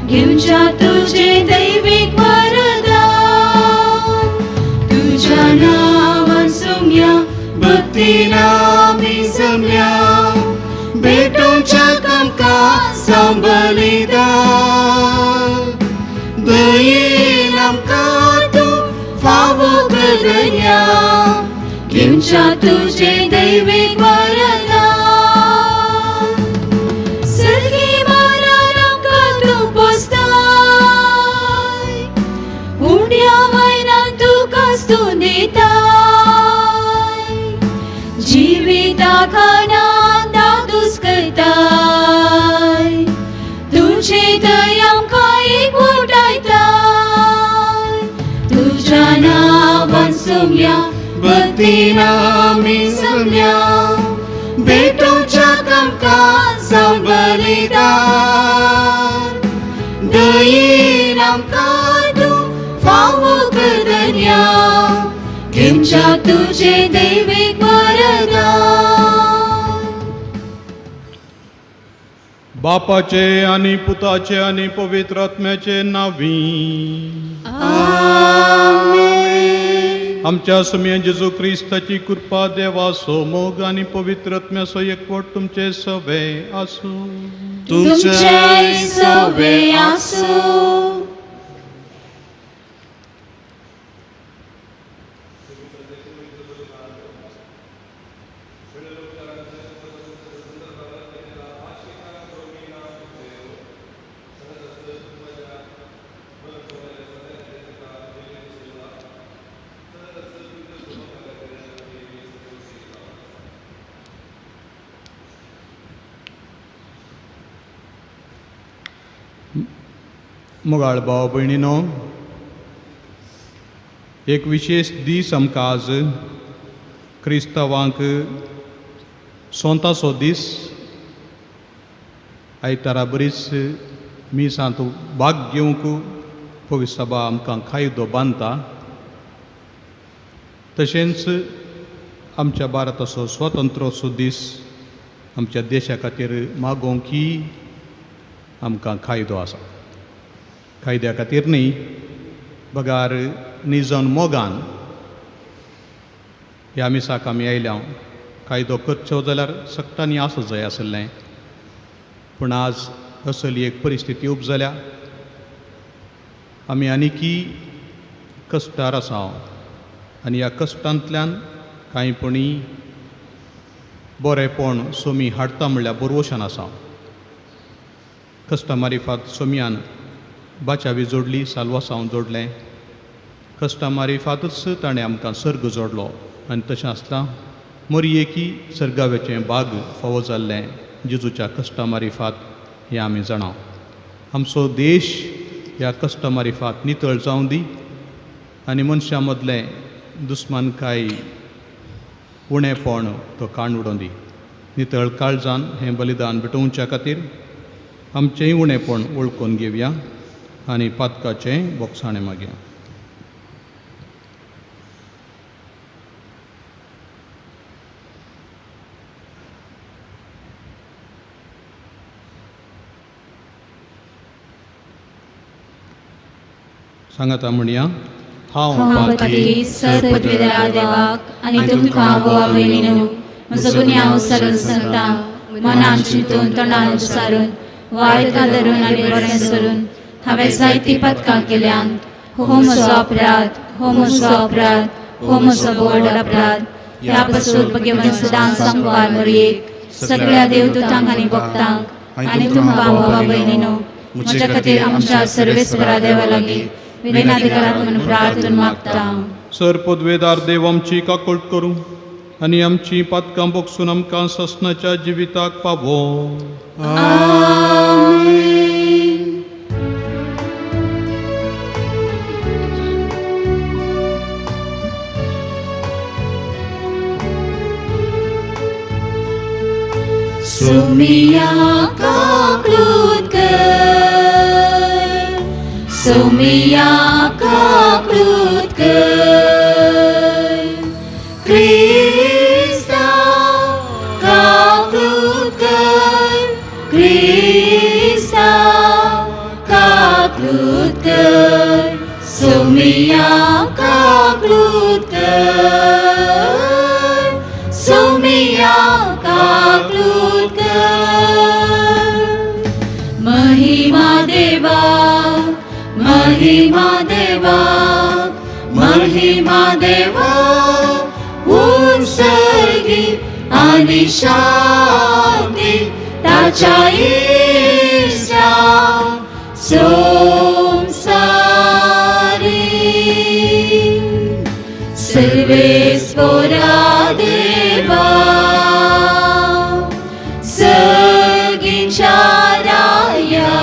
घेवच्या तुजे दैवीक वरदान. तुज्या नांवान सुम्या भक्तीन आमी जमल्या, भेटोवच्या आमकां जावं बलिदान. दयेन आमकां तूं फावो करया, घेवच्या तुजे दैवीक वरदान. सर्गी मारान आमकां तूं पोसताय, उंड्या वयल्यान तुका स्तून दिताय, जिविता खाणान दादूस करताय, तुजे दया आमकां एकवटायताय. तुज्या नांवान सुम्या भक्तीन आमी जमल्या, भेटोवच्या आमकां जावं बलिदान. दयेन आमकां तूं फावो करया, घेवच्या तुजे दैवीक वरदान. बापाचे आनी पुताचे आनी पवित्र आत्म्याचे नावी. आमच्या सुमया जेजू क्रिस्ताची कृपा, देवाचो मोग आनी पवित्र आत्म्याचो एकवट तुमचे सवे आसूं. तुमचे सवे आसूं. मोगाळ भाव भयणीनो, एक विशेश दीस आमकां आज क्रिस्तांवांक सोंताचो दीस. आयतारा बरीच मिसांत भाग घेवंक पवित्र सभा आमकां कायदो बांदता. तशेंच आमच्या भारताचो स्वतंत्रोचो दीस आमच्या देशा खातीर मागोवंक आमकां कायदो आसा. कायद्या खातीर न्ही, बगार निजन मोगान ह्या मिसाक आमी आयल्या. कायदो करचो जाल्यार सगटांनी आसूं जाय आशिल्लें, पूण आज असली एक परिस्थिती उब जाल्या. आमी आनीकी कश्टार आसा आनी ह्या कश्टांतल्यान कांय पुणी बरेंपण सोमी हाडटा म्हणल्यार बरवशान आसा. कश्टां मारिफात सोमयान बाचावी जोडली, साल्वासांव जोडलें. कश्टां मारिफातच ताणें आमकां सर्ग जोडलो आनी तशें आसतना मोरयेकी सर्गावेचें बाग फावो जाल्लें जेजूच्या कश्टां मारिफात हें आमी जाणा. आमचो देश ह्या कश्टां मारिफात नितळ जावं दी आनी मनशां मदलें दुस्मानकाय उणेपण तो काण उडोवं दी. नितळ काळजान हें बलिदान भेटोवच्या खातीर आमचेंय उणेपण वळखून घेवया आनी पातकाचें बोगसाणें मागया. सांगाता म्हणया, हांव हांव पातकी सर्वपदवीधरा देवाक आनी तुमकां भावा भयणीनो म्हजो गुन्यांव सरळ सांगता. मनान चिंतून, तोंडान उच्चारून, वायट धरून आनी बरें सोडून हांवें जायतीं पातकां केल्यांत. हो म्हजो अपराध, हो म्हजो अपराध, हो म्हजो व्हड अपराध. ह्या पासून भगवंत सदांच सामकार मोरयेक सगळ्या देवदूतांक आनी भक्तांक आनी तुमकां भावा भयणीनो म्हज्या खातीर आमच्या सर्वेस्परा देवा लागीं विनंती करात म्हणून प्रार्थना मागता. सर पदवेदार देव आमची काकूट करूं आनी आमची पातकां बोगसून आमकां ससनाच्या जिविताक पावो. सुमिया काकूट कर, सुमिया काकूट कर, क्रिस्ता काकूट कर, क्रिस्ता काकूट महिमा देवा, महिमा देवा, महिमा देवा उंचगी आणि शांती ताच्या इश्टा संसारी. सर्वेस्पोरा देवा, सगींच्या राया,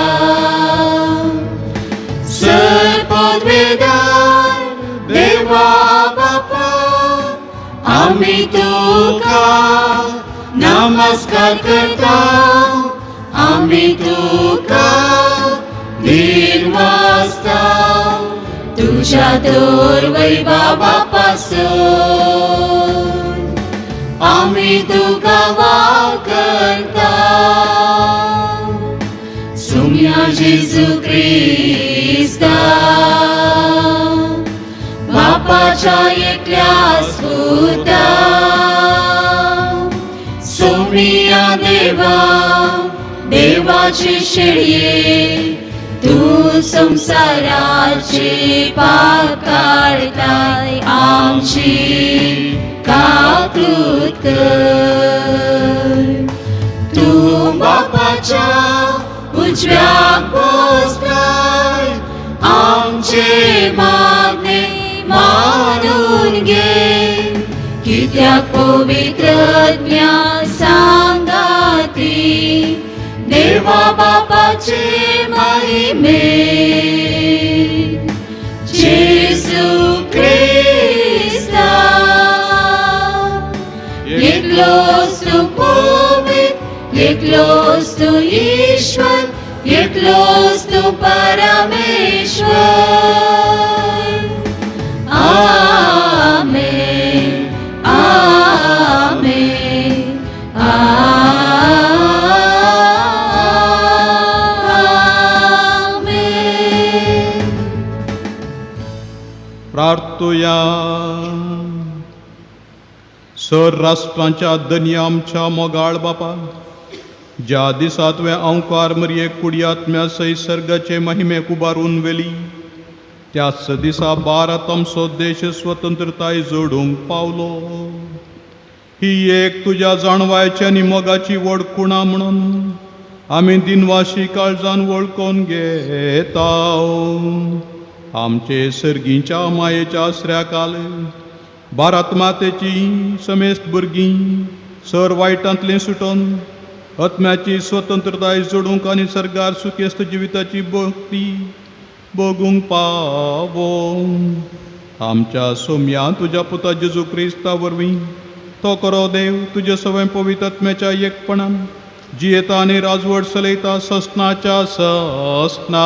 सर्पद्वेदार देवा बापा, आम्ही तुका नमस्कार करता, आम्ही तुका धीर वाजता. तुझ्या तोर वैभवापासून आम्ही तुका वाकरता. सुम्या जेजू क्रिस्ता, बापाच्या एकल्या स्फुता, सोमिया देवा, देवाची शेळये, तू संसाराचे पाप काढताय, आमची काकूत कर. तू बापाच्या उजव्या बसलाय, आमचे मागणे मानून घे. कित्याक पवित्र ज्ञान सांगाती देवा बापाचे महिमे, जेजू क्रिस्ता, एकलोच तूं पवित्र, एकलोच तूं ईश्वर, एकलोच तूं परमेश्वर. आमेन, आमेन, आमेन. प्रार्थुया. सर राष्ट्रांच्या दनया आमच्या मोगाळ बापा, ज्या दिसा तुवें अंकार मरये कुडयात्म्या सयत सर्गाचे महिमेक उबारून व्हेली, त्याच दिसा भारत आमचो देश स्वतंत्रताय जोडूंक पावलो. ही एक तुज्या जाणवायची आनी मोगाची व्हड खुणा म्हणून आमी दिनवाशी काळजान वळखून घेता. आमचे सर्गीच्या मायेच्या आसऱ्या काल भारत मातेची समेस्त भुरगीं सर वायटांतलीं सुटोन आत्म्याची स्वतंत्रताय जोडूंक आनी सर्गार सुखेस्त जिविताची भक्ती भोगूंक पावो. आमच्या सोम्या तुज्या पुता जेजू क्रिस्ता वरवीं, तो करो देव तुजे सवय पवित्र आत्म्याच्या एकपणान जियेता आनी राजवट चलयता ससनाच्या ससना.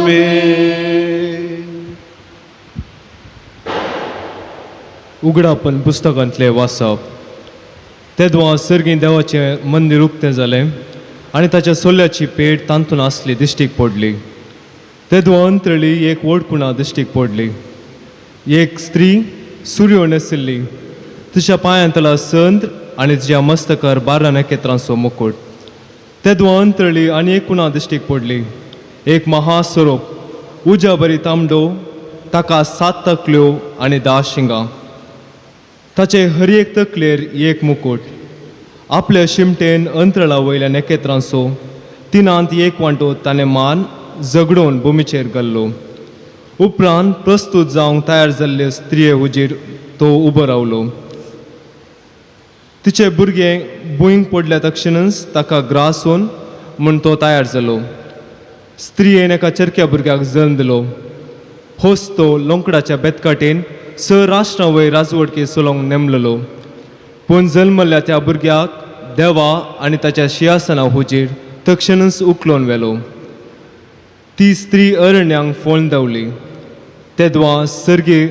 आमेन. उगडापन पुस्तकांतलें वाचप. तेदवा सर्गीं देवाचें मंदीर उक्तें जालें आनी ताच्या सोल्याची पेट तांतून आसली दिश्टीक पडली. तेदवा अंतरळी एक व्हड कुणा दिश्टीक पडली. एक स्त्री सुर्यो न्हेसिल्ली, तिच्या पांयांतला संद आनी तिच्या मस्तकार 12 नखेत्रांचो मुकूट. तेदवा अंतरळी आनी एक कुणा दिश्टीक पडली. एक महास्वरूप उज्या बरी तांबडो, ताका 7 तकल्यो आनी 10 शिंगां. ताचे हर एक तकलेर एक मुकूट. आपल्या शिमटेन अंतराळा वयल्या नखेत्रांचो 1/3 वांटो ताणें मान झगडोवन भुमीचेर घाल्लो. उपरांत प्रस्तूत जावंक तयार जाल्ले स्त्रिये हुजीर तो उबो रावलो. तिचे भुरगें भूंयक पडल्या तक्षणच ताका ग्रासून म्हूण तो तयार जालो. स्त्रियेन एका चरक्या भुरग्याक जल्म दिलो. होच तो लोंकडाच्या बेतकाटेन स राष्ट्रां वयर राजवटके चलोवंक नेमलेलो. पूण जल्मल्ल्या त्या भुरग्याक देवा आनी ताच्या शिंयासना हुजीर तक्षणच उखलोन व्हेलो. ती स्त्री अरण्यांक फोन धांवली. तेदवां सर्गे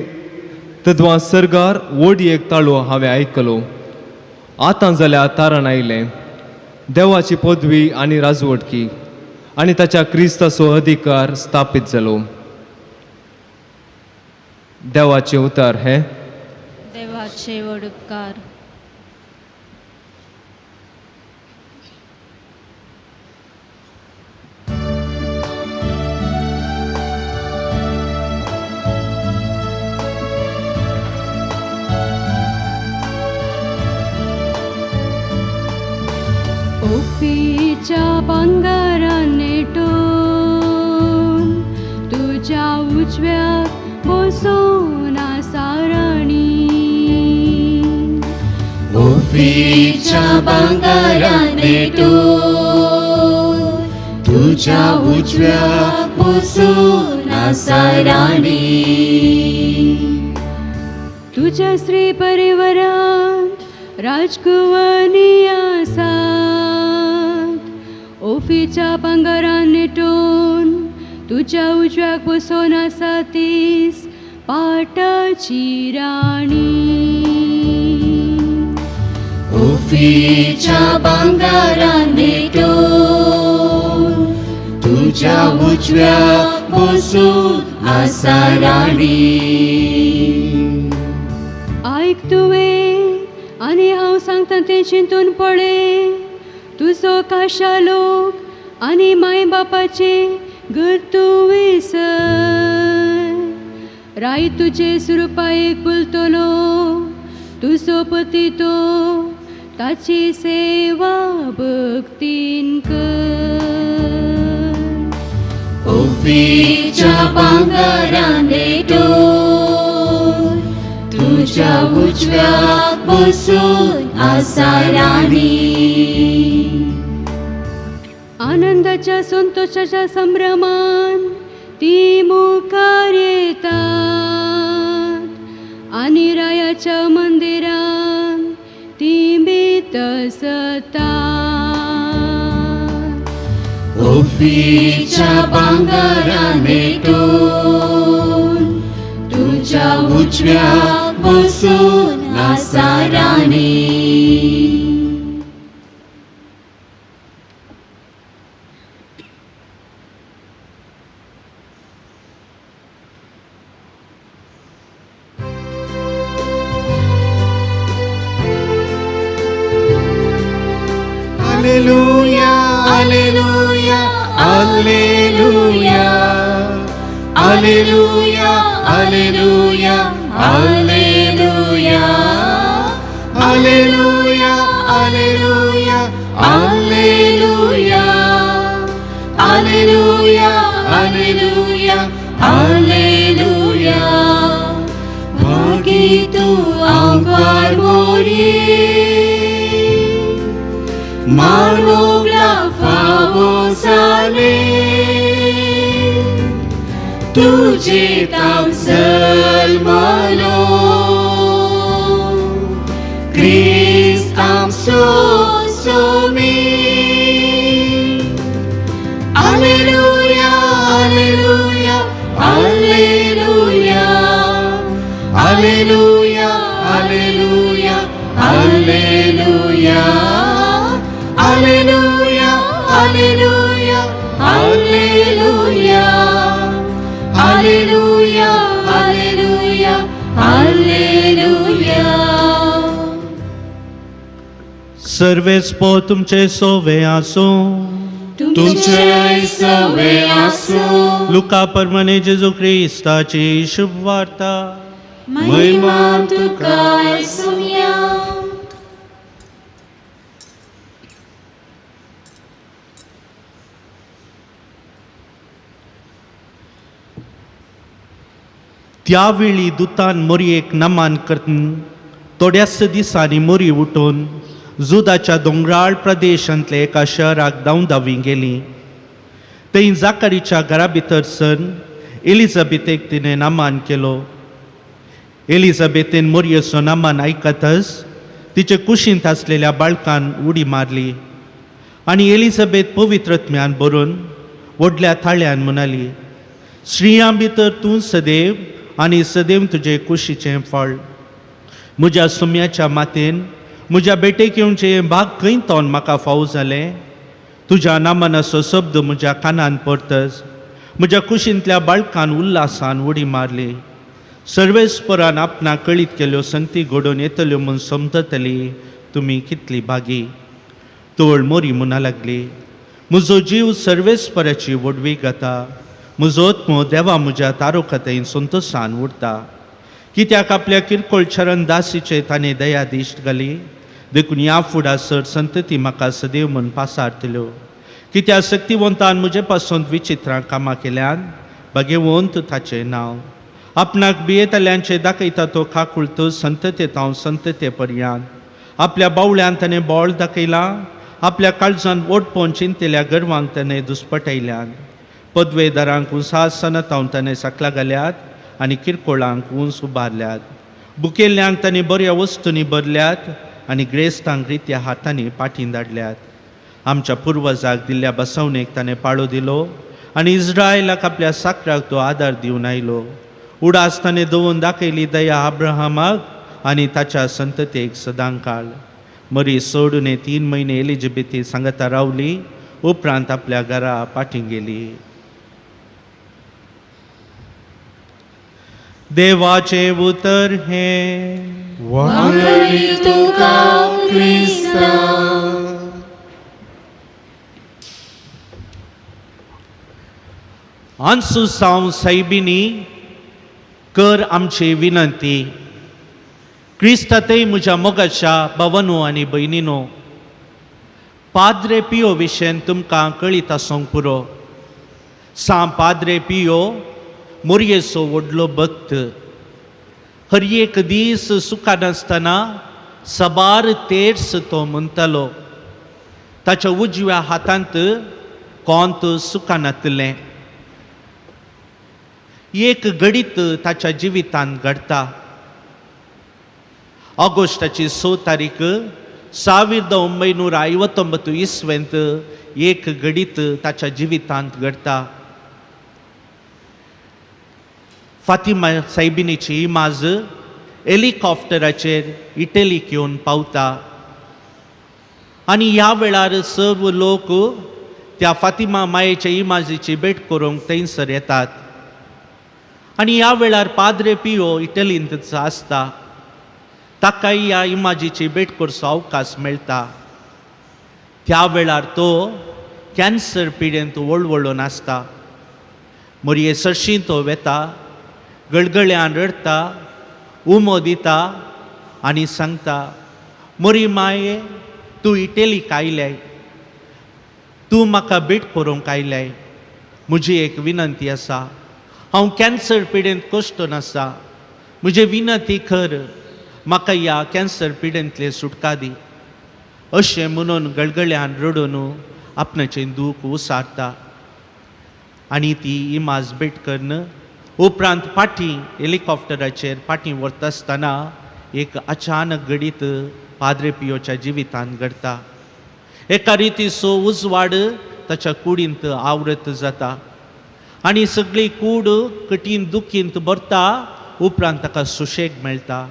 तेदवां सर्गार व्हड एक ताळो हांवें आयकलो. आतां जाल्यार तारण आयलें, देवाची पदवी आनी राजवटकी आनी ताच्या क्रिस्ताचो अधिकार स्थापीत जालो. देवाचें उतर हें. देवाचे व्हड उपकार. ओफीच्या भांगरान नेटोवन तुज्या उजव्याक बसून आसा राणी. ओफीच्या भांगरान नेटून तुझ्या उजव्या बसून आसा राणी. तुझ्या स्त्री परिवारांत राजकुंवरी आसात. ओफीच्या भांगरान नेटोवन तुज्या उजव्याक बसून आसा तीस पाटाची राणी. ओफीच्या भांगरान नेटून तुझ्या उजव्या बसून आसा राणी. आयक तुवें आनी हांव सांगता तें चिंतून पळय. तुजो काशा लोक आनी माय बापाचे घर तूं विसर. राय तुजे सुरुपायेक फुलतलो तुजो पती तो ताची सेवा भक्तीन कर. ओफीच्या भांगरान नेटून तुझ्या उजव्याक बसून आसा राणी. आनंदाच्या संतोषाच्या संभ्रमान ती मुखार येतात आनी रायाच्या मंदिरान ती भितर सरतात. ओफीच्या भांगरान नेटून तुझ्या उजव्याक बसून आसा राणी. Alleluia, Alleluia, Alleluia, Alleluia, Alleluia, Alleluia, Alleluia, Alleluia, Alleluia, Alleluia, Alleluia, Alleluia. भागी तूं आंकवार मोरी, मारोगला फावो जालें, तुजे तांव जल्मलो, क्रिस्त आमचो Somi. Alleluia, Alleluia, Alleluia, Alleluia, Alleluia, Alleluia, Alleluia, Alleluia, Alleluia, Alleluia, Alleluia, Alleluia. सर्वेस्पो तुमचे सोवे आसूं. तुमचे सवे आसूं. लुका परमने जेजू क्रिस्ताची शुभ वार्ता. महिमा तुका सुम्या. त्यावेळी दुतान मोरयेक नमान करतन थोड्याच दिसांनी मोरी उठून जुदाच्या दोंगराळ प्रदेशांतल्या एका शहराक धांवधावी गेली. थंय जाकारीच्या घरा भितर सर एलिझाबेथेक तिणें नमान केलो. एलिझाबेथेन मोरयेचो नमान आयकतच तिचे कुशींत आसलेल्या बाळकान उडी मारली आनी एलिझाबेथ पवित्रत्म्यान भरून व्हडल्या थाळ्यान म्हणाली, स्त्रियां भितर तूं सदैव आनी सदैव तुजे कुशीचें फळ. म्हज्या सुम्याच्या मातेन म्हज्या बेटेक येवचें भाग खंय तोन म्हाका फावो जालें? तुज्या नामानाचो शब्द म्हज्या कानान परतच म्हज्या कुशींतल्या बाळकान उल्हासान उडी मारली. सर्वेस्परान आपणाक कळीत केल्यो संगती घडोवन येतल्यो म्हूण समजतली तुमी कितली भागी. तोळ मोरी म्हणा लागली, म्हजो जीव सर्वेस्पराची व्हडवीक गाता, म्हजो आत्मो देवा म्हज्या तारोखतेन संतोशान उरता. कित्याक आपल्या किरकोळ चरण दासीचे ताणें दया दिश्ट घाली. देखून ह्या फुडा सर संतती म्हाका सदैव म्हूण पासारतल्यो. कित्याक शक्तिवंतान म्हजे पासून विचित्रां कामां केल्यान, भगेवंत ताचें नांव. आपणाक भियेतल्यांचें दाखयता तो काकुळत संतते तावन संतते पर्यांत. आपल्या बावळ्यान ताणें बोळ दाखयलां, आपल्या काळजान ओटपोवन चिंतल्या गर्वांक ताणें दुस्पटयल्यान. पदवेदारांक उंसासनां तावन ताणें सकला घाल्यात आनी किरकोळांक उंच उबारल्यात. बुकेल्ल्यांक ताणें बऱ्या वस्तूंनी भरल्यात आनी ग्रेस्तांक रित्या हातांनी पाटीं धाडल्यात. आमच्या पुर्वजाक दिल्ल्या बसवणेक ताणें पाळो दिलो आनी इस्रायलाक आपल्या साकराक तो आदार दिवन आयलो. उडास ताणें दवरून दाखयली दया अब्राहमाक आनी ताच्या संततेक सदांकाळ. मरी सोडून 3 म्हयने एलिजबेथी सांगता रावली, उपरांत आपल्या घरा पाटीं गेली. देवाचें उतर हें. वांगडी तुका क्रिस्ता. आंसू सावन सायबिनी कर आमची विनंती. क्रिस्तातय म्हज्या मोगाच्या भावानो आनी भयणीनो, पाद्रे पियो विशयन तुमकां कळीत आसूंक पुरो. सां पाद्रे पियो मोरयेचो व्हडलो भक्त. हर एक दीस सुखानासतना सबार तेर्स तो म्हणटालो. ताच्या उजव्या हातांत कोंत सुखानातलें. एक घडीत ताच्या जिवितांत घडटा. ऑगस्टाची 6 तारीख 1959 इसवेंत एक घडीत ताच्या जिवितांत घडटा. फातिमा सायबिनीची इमाज हेलिकॉप्टराचेर इटलीक येवन पावता आनी ह्या वेळार सर्व लोक त्या फातिमा मायेच्या इमाजीची भेट करूंक थंयसर येतात. आनी ह्या वेळार पाद्रे पियो इटलींतच आसता. ताकाय ह्या इमाजीची भेट करचो अवकाश मेळटा. त्या वेळार तो कॅन्सर पिडेंत वळवळून आसता. मोरये सरशीं तो वेता, गळगळ्यान रडटा, उमो दिता आनी सांगता, मोरी माये तूं इटलीक आयल्याय, तूं म्हाका भेट करूंक आयल्याय. म्हजी एक विनंती आसा, हांव कॅन्सर पिडेंत कश्टून आसा. म्हजी विनंती कर, म्हाका ह्या कॅन्सर पिडेंतले सुटका दी. अशें म्हणून गळगळ्यान रडून आपणाचें दूख उसारता आनी ती इमाज भेट करून उपरांत पाटी हेलिकॉप्टराचेर पाटी व्हरता आसतना एक अचानक घडीत पाद्रे पियोच्या जिवितांत घडटा. एका रितीचो उजवाड ताच्या कुडींत आवृत जाता आनी सगळी कूड कठीण दुखींत भरता. उपरांत ताका सुशेग मेळटा.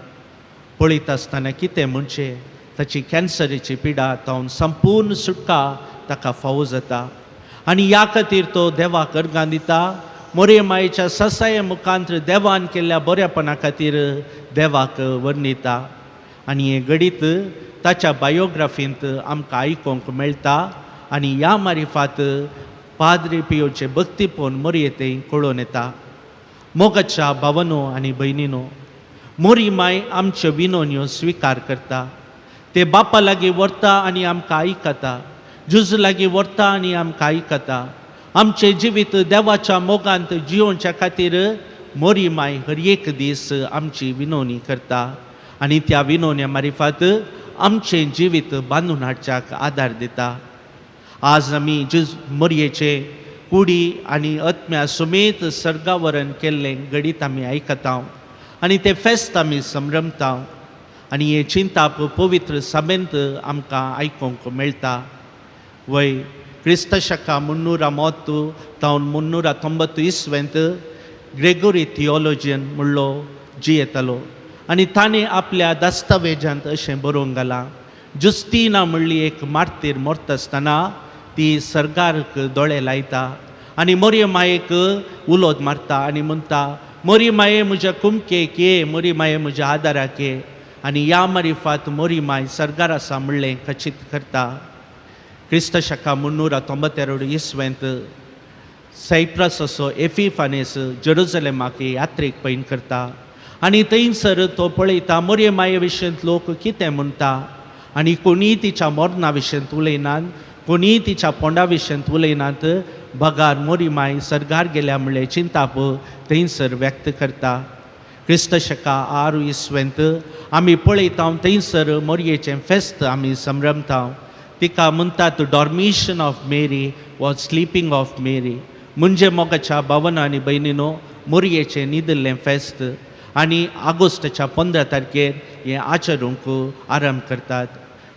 पळयता आसतना कितें म्हणचें, ताची कॅन्सरीची पिडा तावन संपूर्ण सुटका ताका फावो जाता आनी ह्या खातीर तो देवाक अर्गां दिता. मोरे मायेच्या ससाये मुखांत देवान केल्ल्या बऱ्यापणा खातीर देवाक वर्णिता आनी हें घडीत ताच्या बायोग्राफींत आमकां आयकूंक मेळटा. आनी ह्या मारिफात पाद्रे पियोचें भक्तीपण मोरये तें कळोवन येता. मोगाच्या भावनो आनी भयणीनो, मोरी माय आमच्यो विनोन्यो स्विकार करता. ते बापा लागीं व्हरता आनी आमकां आयकता, जुजू लागीं व्हरता आनी आमकां आयकता. आमचें जिवीत देवाच्या मोगांत जियोवच्या खातीर मोरी माय हर एक दीस आमची विनवणी करता आनी त्या विनवण्या मारिफात आमचें जिवीत बांदून हाडच्याक आदार दिता. आज आमी जुज मोरयेचे कुडी आनी आत्म्या सुमेत सर्गावरण केल्लें घडीत आमी आयकता आनी तें फेस्त आमी संभ्रमता आनी हें चिंताप पवित्र सभेंत आमकां आयकूंक मेळटा. वय क्रिस्त शका 330 तावन 390 इसवेंत ग्रेगोरी थियोलॉजियन म्हणलो जियेतालो आनी ताणें आपल्या दस्तावेजांत अशें बरोवन घालां, जुस्तिना म्हणली एक मार्तीर मरता आसतना ती सर्गारक दोळे लायता आनी मोरये मायेक उलोद मारता आनी म्हणटा, मोरी माये म्हज्या कुमकेक ये, मोरी माये म्हज्या आदाराक ये. आनी ह्या मारिफात मोरी माय सर्गार आसा म्हणलें खचीत करता. क्रिस्त शका 392 इसवेंत सायप्रस असो एफिफानेस जेरुजलेमाक यात्रेक पैन करता आनी थंयसर तो पळयता मोरये माये विशयंत लोक कितें म्हणटा आनी कोणीय तिच्या मरणा विशयंत उलयनात, कोणीय तिच्या पोंडा विशयंत उलयनात, बगार मोरी माय सर्गार गेल्या म्हणलें चिंताप थंयसर व्यक्त करता. क्रिस्त शका 6 इसवेंत आमी पळयता थंयसर मोरयेचें फेस्त आमी संभ्रमता. तिका म्हणटात डॉर्मिशन ऑफ मेरी वा स्लिपींग ऑफ मेरी. म्हणजे मोगाच्या भावना आनी भयणीनो, मोरयेचें न्हिदिल्लें फेस्त आनी ऑगस्टाच्या 15 तारखेर हें आचरूंक आरंभ करतात.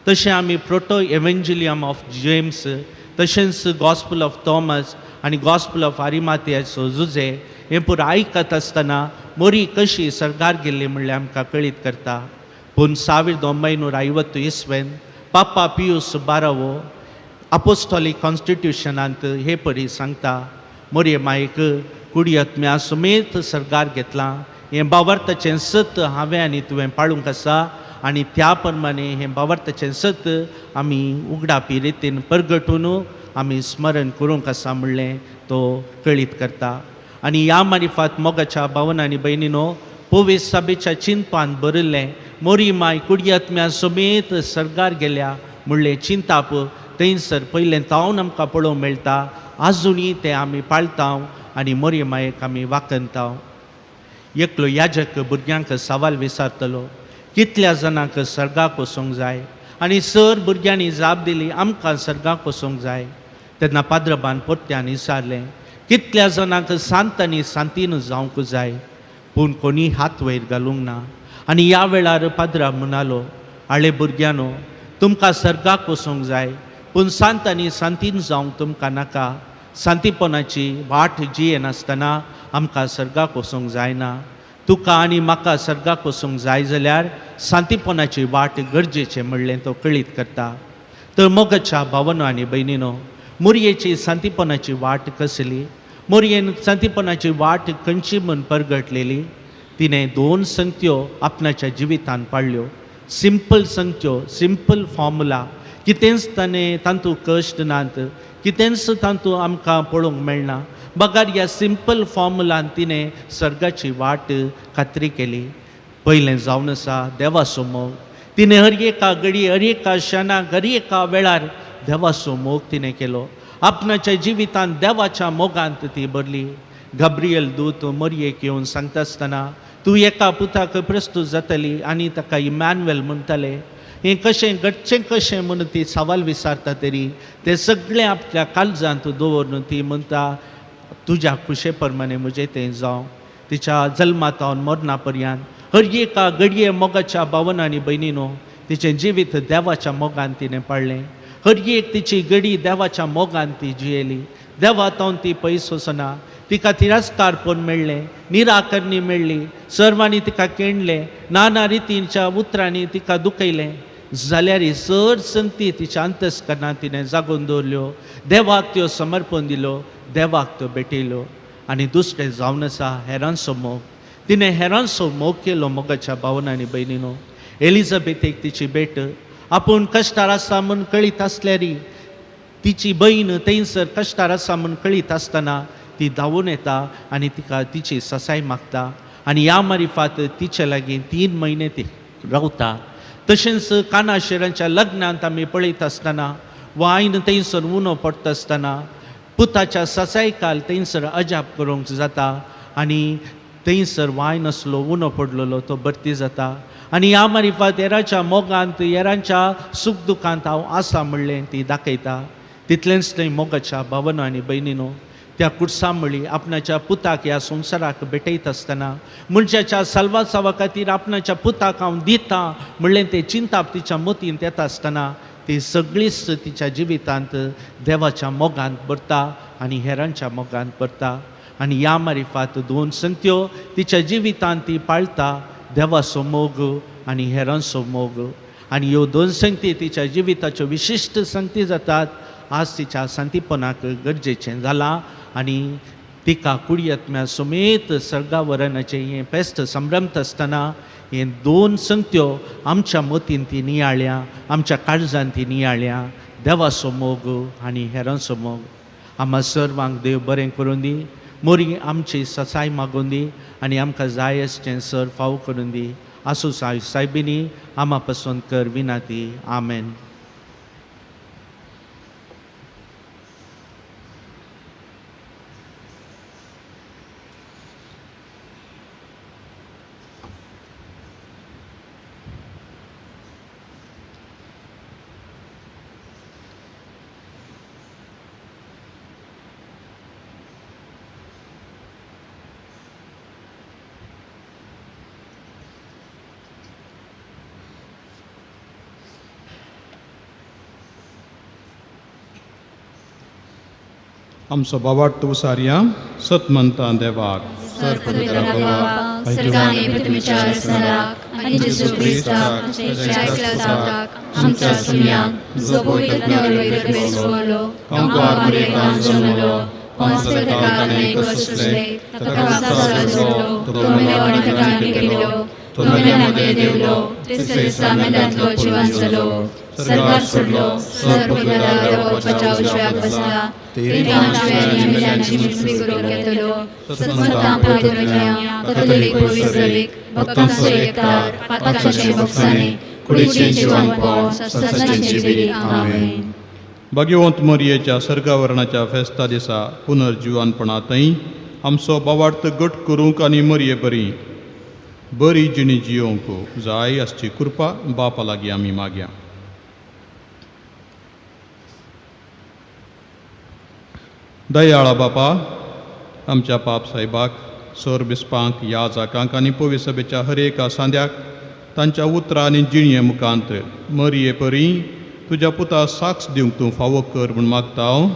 तशें आमी प्रोटो एवेंजिलियम ऑफ जेम्स, तशेंच गॉस्पल ऑफ थॉमस आनी गॉस्पल ऑफ आरिमातियाचो जुजे हें पुरो आयकत आसतना मोरी कशी सर्गार गेल्ली म्हणल्यार आमकां कळीत करता. पूण 1950 इसवेन पापा पियूस 12वो आपोस्टॉलीक कॉन्स्टिट्युशनांत हे परी सांगता, मोरये मायक कुडियत्म्या समेत सर्गार घेतलां, हें बावर्ताचें सत हांवें आनी तुवें पाळूंक आसा आनी त्या प्रमाणे हें बावर्ताचें सत आमी उगडापी रितीन परगटून आमी स्मरण करूंक आसा म्हणलें तो कळीत करता. आनी ह्या मारिफात मोगाच्या भावना आनी भयणीनो, पवित्र सभेच्या चिंतपान भरिल्लें मोरी माय कुडियत्म्या समेत सर्गार गेल्या म्हणलें चिंताप थंयसर पयलें तावन आमकां पळोवंक मेळटा. आजुनूय तें आमी पाळता आनी मोरी मायेक आमी वाखणता. एकलो याजक भुरग्यांक सवाल विचारतलो, कितल्या जाणांक सर्गाक वचूंक जाय? आनी सर भुरग्यांनी जाप दिली, आमकां सर्गाक वचूंक जाय. तेन्ना पाद्रबान परत्यान विचारलें, कितल्या जाणांक शांत आनी शांतीन जावंक जाय? पूण कोणी हात वयर घालूंक ना. आनी ह्या वेळार पाद्रा म्हणालो, आळे भुरग्यांनो, तुमकां सर्गाक वचूंक जाय, पूण शांत आनी शांतीन जावंक तुमकां नाका. शांतीपणाची वाट जियेनासतना आमकां सर्गाक वचूंक जायना. तुका आनी म्हाका सर्गाक वचूंक जाय जाल्यार शांतीपणाची वाट गरजेचें म्हणलें तो कळीत करता. तर मोगाच्या भावनो आनी भयणीनो, मोरयेची शांतीपणाची वाट कसली? मोरयेन शांतीपणाची वाट खंयची म्हूण परगटलेली? तिणें 2 संगत्यो आपणाच्या जिवितान पाळ्ळ्यो. सिंपल संगत्यो, सिंपल फॉर्मुला, कितेंच ताणें तातूंत कश्ट नात, कितेंच तातूंत आमकां पळोवंक मेळना. बगार ह्या सिंपल फॉर्मुलान तिणें सर्गाची वाट खात्री केली. पयलें जावन आसा देवाचो मोग. तिणें हर एका घडी, हर एका क्षणाक, हर एका वेळार देवाचो मोग तिणें केलो. आपणाच्या जिवितांत देवाच्या मोगांत ती भरली. गब्रियल दूत मोरयेक येवन सांगता आसतना, तूं एका पुताक प्रस्तूत जातली आनी ताका इमॅन्युएल म्हणटले. हें कशें घडचें कशें म्हणून ती सवाल विचारता तरी तें सगळें आपल्या काळजांत दवरून ती म्हणटा, तुज्या खुशे प्रमाणे म्हजें तें जावं. तिच्या जल्मा तावन मरणा पर्यंत हर एका घडये मोगाच्या भावना आनी भयणीनो, तिचें जिवीत देवाच्या मोगान तिणें पाळ्ळें. हर एक तिची घडी देवाच्या मोगान ती जियेली. देवा तावन ती पयस वचना. तिका तिरस्कारपण मेळ्ळें, निराकरणी मेळ्ळी, सर्वांनी तिका केणलें, नाना रितींच्या उतरांनी तिका दुखयलें, जाल्यार चड संगती तिच्या अंतस्करणांत तिणें जागोवन दवरल्यो. देवाक त्यो समर्पण दिलो, देवाक त्यो भेटयल्यो. आनी दुसरें जावन आसा हेरांचो मोग. तिणें हेरांचो मोग केलो. मोगाच्या भावना आनी भयणीनो, एलिझाबेथेक तिची भेट आपूण कश्टार आसा म्हूण कळीत आसल्यारी, तिची बयण थंयसर कश्टार आसा म्हूण कळीत आसतना ती धांवून येता आनी तिका तिची ससाय मागता. आनी ह्या मारिफात तिचे लागीं 3 म्हयने ती रावता. तशेंच काना शेरांच्या लग्नांत आमी पळयत आसतना वायन थंयसर उनो पडटा आसतना पुताच्या ससायकाल थंयसर अजाप करूंक जाता आनी थंयसर वायन आसलो उनो पडलेलो तो भरती जाता. आनी ह्या मारिफात हेराच्या मोगांत, हेरांच्या सूख दुखांत हांव आसा म्हणलें ती दाखयता. तितलेंच न्हय मोगाच्या भावना आनी भयणीनो, त्या कुडसामळी आपणाच्या पुताक ह्या संवसाराक भेटयत आसतना मनशाच्या साल्वासावा खातीर आपणाच्या पुताक हांव दिता म्हणलें तें चिंताप तिच्या मतींत येता आसतना ती सगळीच तिच्या जिवितांत देवाच्या मोगांत भरता आनी हेरांच्या मोगांत भरता. आनी ह्या मारिफात 2 संगत्यो तिच्या जिवितांत ती पाळता, देवाचो मोग आनी हेरांचो मोग. आनी ह्यो 2 संगती तिच्या जिविताच्यो विशिश्ट संगती जातात. आज तिच्या शांतीपणाक गरजेचें जालां आनी तिका कुडियत्म्या समेत सर्गावरणाचें हें फेस्त संभ्रमता आसतना हें 2 संगत्यो आमच्या मतीन ती नियाळ्या, आमच्या काळजान ती नियाळ्या, देवाचो मोग आनी हेरांचो मोग. आम्हा सर्वांक देव बरें करूं दी. मोरी आमची ससाय मागून दी आनी आमकां जाय आसचें सर फाव करून दी. आसूं साय सायबिनी आमा पसून कर विनाती. आमेन. आमचो बाबाट सारया सतमंता देवाक सर्गाने पृथ्वीच्या रचणाराक आनी जेजू क्रिस्ताक आमच्या सुम्याक जो पवित्र वरवीं कंकवार मरियेकान जल्मलो, पोन्स ताणें सोंसलें, ताका कासार जोडलो, तो मेलो आनी ताका आनी केलो, तो मेल्यांमदें देंवलो, तिसऱ्या दिसा मेल्यांतलो जिवान जालो, सर्गार सोडलो, सर पवित्र देवाच्या उजव्याक बसला, थंय जिव्यांची मेल्यांची मुजवी करूंक येतलो. सत्संतां पवित्रज्ञा, कथोलीक पवित्रवीक, भक्तांचो एकतार, पातकांचें भोगसाणें, कुडीचें जिवनपण, सदांचें जिवीत. आमेन. भाग्यवंत मरियेच्या सर्गावरणाच्या फेस्ता दिसा पुनर्जिवानपणांतय आमचो बावार्थ गट करूंक आनी मरये बरी बरी जिणी जियोवंक जाय आसची कृपा बापा लागीं आमी मागया. दयाळा बापा, आमच्या पाप साहेबाक, सर बिस्पांक, याजाकांक आनी पवी सभेच्या हर एका सांद्याक तांच्या उतरां आनी जिणये मुखांत मरये परी तुज्या पुता साक्ष दिवंक तूं फावो कर म्हूण मागता हांव.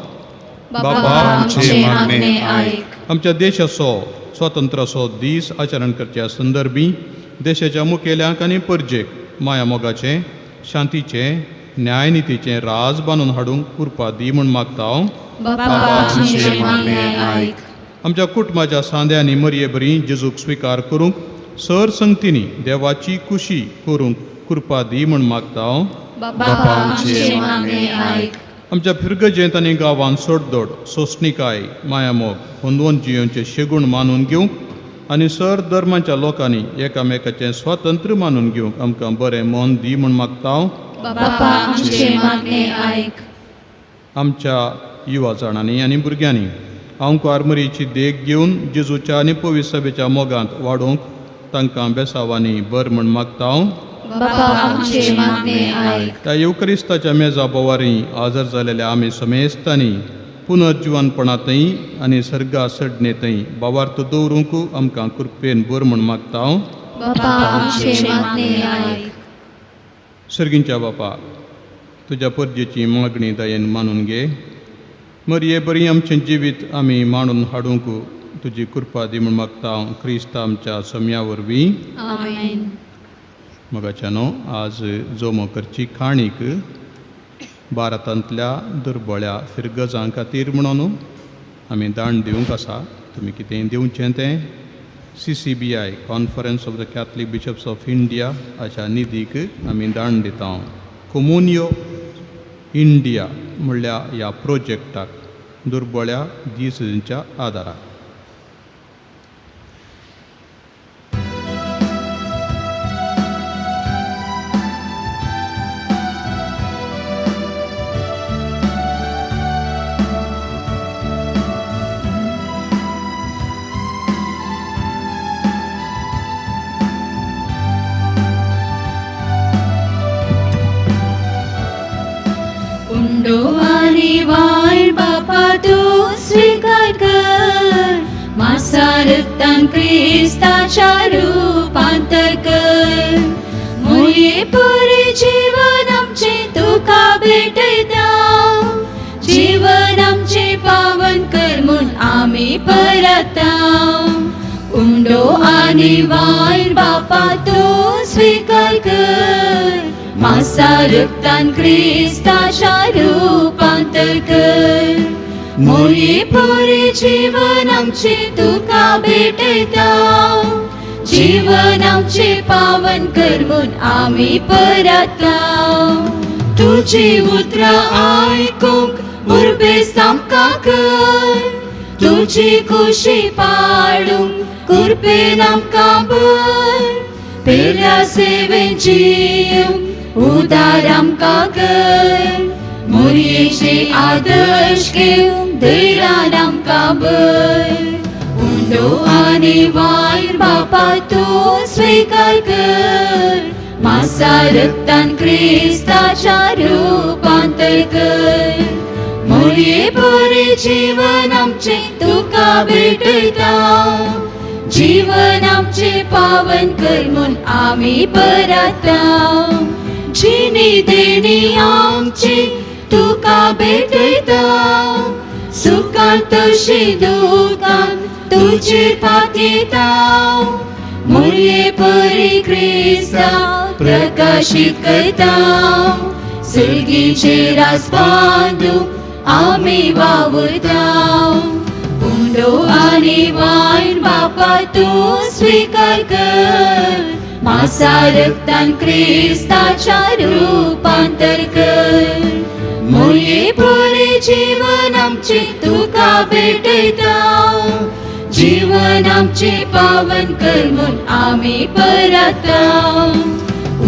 बापा आमचें मागणें आयक. आमच्या देशाचो स्वतंत्राचो दीस आचरण करच्या संदर्भी देशाच्या मुखेल्यांक आनी परजेक माया मोगाचें, शांतीचें, न्यायनितीचें राज बांदून हाडूंक कृपा दी म्हूण मागता हांव. बापा आमचें मागणें आयक. आमच्या कुटुंबाच्या सांद्यांनी मरये बरी जेजूक स्विकार करूंक सर संगतींनी देवाची खुशी करूंक कृपा दी म्हूण मागता हांव. बापा आमचें मागणें आयक. आमच्या फिरगजेंत आनी गांवांत सोडदोड, सोंसणीकाय, मायामोग, होंदवंत जियोवचे शेगूण मानून घेवंक आनी सर धर्माच्या लोकांनी एकामेकाचें स्वातंत्र्य मानून घेवंक आमकां बरें मन दी म्हूण मागता हांव. बापा आमचें मागणें आयक. आमच्या युवा जाणांनी आनी भुरग्यांनी आंकवार मरीची देख घेवन जेजूच्या आनी पवित्र सभेच्या मोगांत वाडोवंक तांकां बेसावांनी बर म्हूण मागता हांव. बापा आमचें मागणें आयक. त्या येवक्रिस्ताच्या मेजा बोवारी हजर जालेल्या आमी समेस्तांनी पुनर्जिवनपणांतय आनी सर्गा सडणेंतय बावार्थ दवरूंक आमकां कृपेन बर म्हूण मागता हांव. बापा आमचें मागणें आयक. सर्गींच्या बापा, तुज्या परजेची मागणी दयेन मानून घे. मरये बरी आमचें जिवीत आमी मांडून हाडूंक तुजी कृपा दी म्हूण मागता हांव क्रिस्त आमच्या सम्या वरवीं. आमेन. मोगाच्यानो, आज जोमो करची खाणीक भारतांतल्या दुर्बळ्या फिरगजां खातीर म्हणून आमी दान दिवंक आसा. तुमी कितेंय दिवचें तें CCBI, conference of the Catholic bishops of India हाच्या निधीक आमी दान दिता. कोमुनियो इंडिया म्हणल्या ह्या प्रोजेक्टाक दुर्बळ्या दिसांच्या आदाराक. उंडो आनी वायन बापा तूं स्विकार कर, मासारक्तान क्रिस्ताच्या रुपांतर कर. मुये पुरे जीवन आमचें तुका भेटयता, जीवन आमचें पावन कर म्हूण आमी परता. उंडो आनी वायन बापा तूं स्विकार कर, मासारक्तान क्रिस्ताच्या रुपांतर कर. मुये पुरे जीवन आमचें तुका भेटयता, जीवन आमचें पावन कर म्हूण आमी परता. तुजी उतरां आयकूंक उर्बेस्त आमकां कर, तुजी खुशी पाडूंक कुरपेन आमकां भर पेल्या सेवेन जियूंक उदार आमकां कर मोरयेचे आदर्श घेवंक धैर्यान आमकां भर उंडो आनी वायर बापा तूं स्विकार कर मासा रक्तान क्रिस्ताच्या रुपांतर कर मोरये परी जीवन आमचें तुका भेटयता जीवन आमचें पावन कर म्हूण आमी पराता जिणी देणी आमची तुका भेटयता सुखान तशी दुखान तुजेर पातयेता मोरये परी क्रिस्ता प्रकाशीत करता सुर्गीचे रास बांदूंक आमी वावुरता उंडो आनी वायन बापा तूं स्विकार कर मासा रक्तान क्रिस्ताच्या रुपांतर कर मोरये परी जीवन आमचें तुका भेटयता जीवन आमचें पावन कर म्हूण आमी पराता